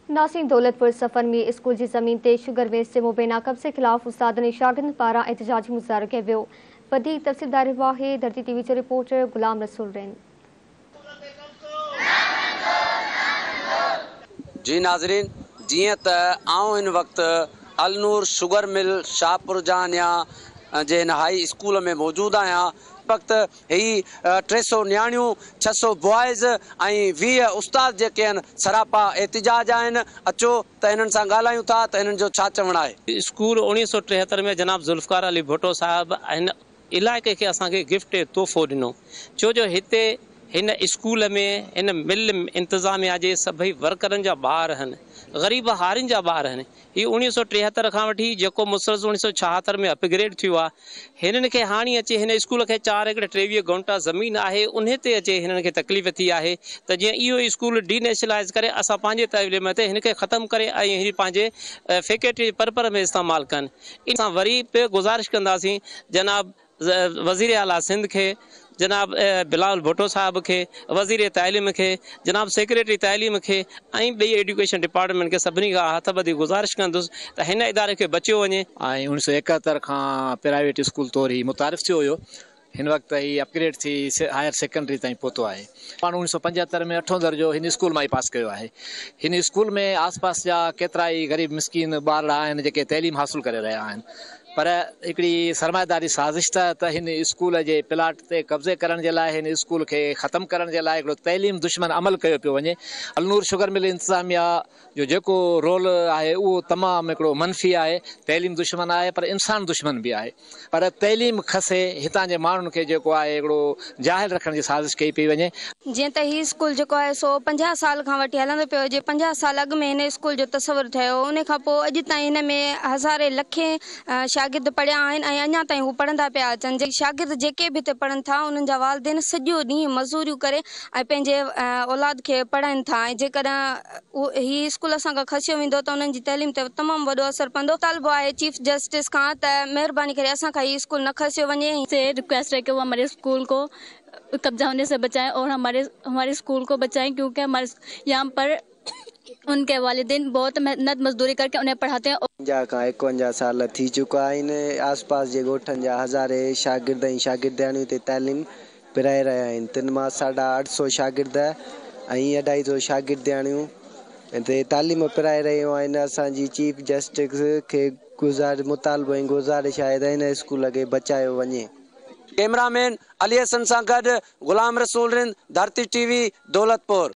नासिर दौलतपुर सफ़र में स्कूल जी ज़मीन ते शुगर मिल्स जे मुबैना कब्ज़े ख़िलाफ़ उस्तादनि ऐं शागिर्दनि पारां एहतजाजी मुज़ाहिरो कयो वियो। वधीक तफ़सील ॿुधाए रहियो आहे धरती टीवी जो रिपोर्टर गुलाम रसूल रिंद। जी नाज़रीन, जीअं त आउं हिन वक़्तु अलनूर शुगर मिल शाहपुर जहानिया जे हिन हाई स्कूल में मौजूदु आहियां। वक़्तु ही 300 नियाणियूं, 600 बॉयज़ ऐं 20 उस्ताद जेके आहिनि सरापा एहतजाज आहिनि। अचो त हिननि सां ॻाल्हायूं था त हिननि जो छा चवणु आहे। स्कूल 1973 में जनाब ज़ुल्फ़िकार अली भुट्टो साहब हिन इलाइक़े खे असांखे गिफ्ट तोहफ़ो ॾिनो, छो जो हिते हिन स्कूल में हिन मिल इंतिज़ामिया जे सभई वर्करनि जा ॿार आहिनि, ग़रीब हारियुनि जा ॿार आहिनि। हीउ 1973 खां वठी जेको मुसलसिल 1976 में अपग्रेड थियो आहे, हिननि खे हाणे अचे हिन स्कूल खे 4 एकड़ 23 घंटा ज़मीन आहे, उन ते अचे हिननि खे तकलीफ़ थी आहे त जीअं इहो स्कूल डीनेशनलाइज़ करे असां पंहिंजे तालीम ते हिन खे ख़तमु करे ऐं ही पंहिंजे फैकल्टी परपर में इस्तेमालु कनि। इन सां वरी बि गुज़ारिश कंदासीं जनाब वज़ीर आला सिंध खे, जनाब बिलावल भुट्टो साहब खे, वज़ीर तालीम खे, जनाब सेक्रेटरी तालीम खे ऐं ॿई एजुकेशन डिपार्टमेंट खे सभिनी खां हथ ॿधी गुज़ारिश कंदुसि त हिन इदारे खे बचियो वञे। ऐं 1971 खां प्राइवेट स्कूल तौर ई मुतारिफ़ थियो हुयो, हिन वक़्तु ही अपग्रेड थी हायर सेकेंडरी ताईं पहुतो आहे। पाण 1975 में 8हों दर्जो हिन स्कूल मां ई पास कयो आहे। हिन स्कूल में आसपास जा केतिरा ई ग़रीब मिसकीन ॿारड़ा आहिनि जेके तइलीम हासिल करे रहिया आहिनि, पर हिकिड़ी सरमाएदारी साज़िश त हिन स्कूल जे प्लाट ते कब्ज़े करण जे लाइ, हिन स्कूल खे ख़तमु करण जे लाइ हिकिड़ो तइलीम दुश्मन अमल कयो पियो वञे। अलनूर शुगर मिल इंतिज़ामिया जो जेको रोल आहे उहो तमामु हिकिड़ो मनफ़ी आहे, तइलीम दुश्मन आहे पर इंसान दुश्मन बि आहे। पर तइलीम खसे हितां जे माण्हुनि खे जेको आहे हिकिड़ो जाहिल रखण जी साज़िश कई पई वञे। जीअं त हीउ स्कूल जेको आहे सो 50 साल खां वठी हलंदो पियो हुजे, 50 साल अॻु में हिन स्कूल जो तसवुर ठहियो, उन खां पोइ अॼु ताईं हिन में हज़ारे लखें शागिर्द पढ़िया आहिनि ऐं अञा ताईं हू पढ़ंदा पिया अचनि। शागिर्द जेके बि हिते पढ़नि था उन्हनि जा वालदेन सॼो ॾींहुं मज़ूरियूं करे ऐं पंहिंजे औलाद खे पढ़ाइनि था ऐं जेकॾहिं हीउ स्कूल असां खां खसियो वेंदो त उन्हनि जी तइलीम ते तमामु वॾो असरु पवंदो। मुतालबो आहे चीफ जस्टिस खां त महिरबानी करे असां खां हीउ स्कूल न खसियो वञे। से रिक्वेस्ट है कि वो हमारे स्कूल को कब्जा होने से बचाएं और हमारे स्कूल को बचाएं, क्योंकि हमारे यहाँ पर उनके वालिदैन बहुत मेहनत मजदूरी करके उन्हें पढ़ाते हैं। 50 खां 51 साल थी चुका आहिनि। आसपास जे ॻोठनि जा हज़ारे शागिर्द ऐं शागिर्दियाणियूं हिते तालीम पिराए रहिया आहिनि। तिन मां 850 शागिर्द ऐं 250 शागिर्दियाणियूं हिते तालीम पिराए रहियूं आहिनि। असांजी चीफ जस्टिस खे मुतालबो ऐं गुज़ारिश आहे त हिन स्कूल खे बचायो वञे। कैमरामैन अली हसन सां गॾु गुलाम रसूल रिंद, धरती टीवी, दौलतपुर।